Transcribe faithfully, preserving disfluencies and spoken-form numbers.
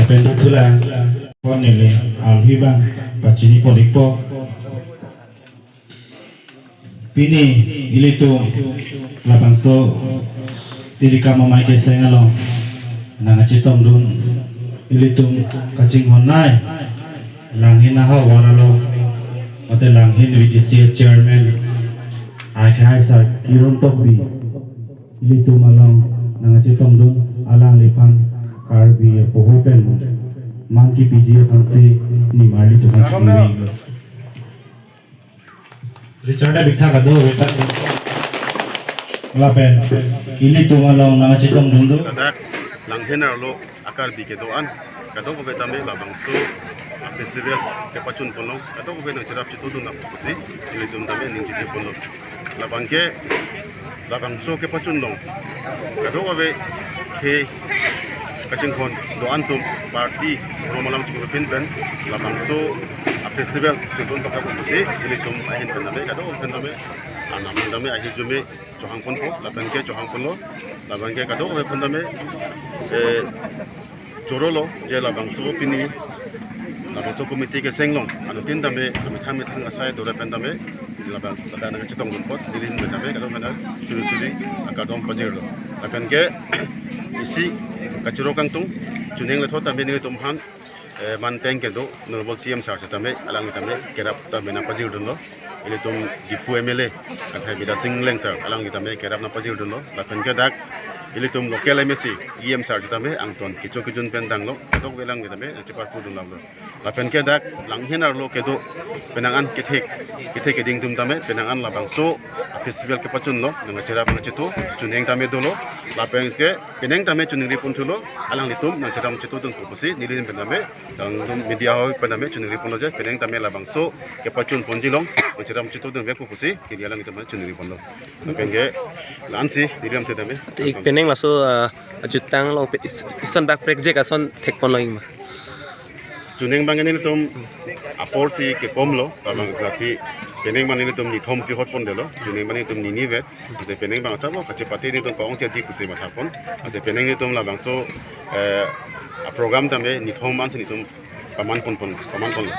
Penduk pulang, pon neli alhi bang pachini polikpo. Pini ilitum labangso Tirikam Amei Keseng along nangkachetongdun ilitum kachinghon nei Langhin ahavar along, mate Langhin V D C chairman, akhai sar Kiron Tokbi, ilitum along nangkachetongdun, alangliphan Karbi apoho pen man kipiji aphansi nimarli tum aphan chikiri. Richard abitha kado, Richard. Lapen ilitum along nangkachetongdun do. Ladak Langhin arlo a-Karbi kedo-an kadokave tame labangso festival kepachun ponlong, kadokave nangcherap chetongdun nangpo pusi ilitum tame ning chiti ponlong. Labang ke labangso kepachun long, kadokave ke kachinghon do-an atum party rom alam chingru pin pen labangso a-festival chingru pakap pusi ilitum ahin pen tame, kadokave pen tame, anam pen tame ahi jume chohang ponpo, lapen ke chohang ponlo, lapen ke kadokave pen tame, eh, chorolo, je labangso pini labangso committee keseng along anuttin tame amethang methang asai dora pen tame labang pada nangchetongdun apot nelihin pen tame kadokave pen suri suri akardom pajirlo. Lapen ke isi kachoro kangtung chuning letho tame nelitum aphan, eh, manteng kedo Honorable C M sir sitame, alang tame kerap tame nangpajirdunlo. Ilitum Diphu M L A, athai Bidya Sing Engleng sir, alang tame kerap nangpajirdunlo. Lapen ke dak ilitum local M A C, E M sir sitame angton kecho kejun pen danglo, kadokave alang tame nangcheparpudun lalo. Lapen ke dak Langhin arlo kedo penang an kethek, kethek keding atum tame penang an labangso festival kepachun lo, nangcherap nangcheto, chuning tame dolo. Lapen ke penang tame chuningri ponthulo, alanglitum nangcherap chetodunpo pusi nelihin pen tame, alanglitum media hoi pen tame chuningri ponlo je, penang tame labangso kepachun ponji along nangcherap chetodunvekpo pusi neli alanglitum chuningri ponlo. Lapen ke la-ansi neli lamthe tame. Te ik penang laso, ah, ajutang along pe-, is-, ison dak prekjek ason thek ponlong ma? Chuning abang nelitum apor si kekomlo, labang lasi penang abang nelitum nithom si hot pondetlo, chuning abang nelitum nini vet, lasi penang abang asap lo kachepate nelitum pa-ong chedi pusi mathapon, lasi penang nelitum labangso, eh, a-program tame nithom ansi nelitum paman ponpon, paman ponlo.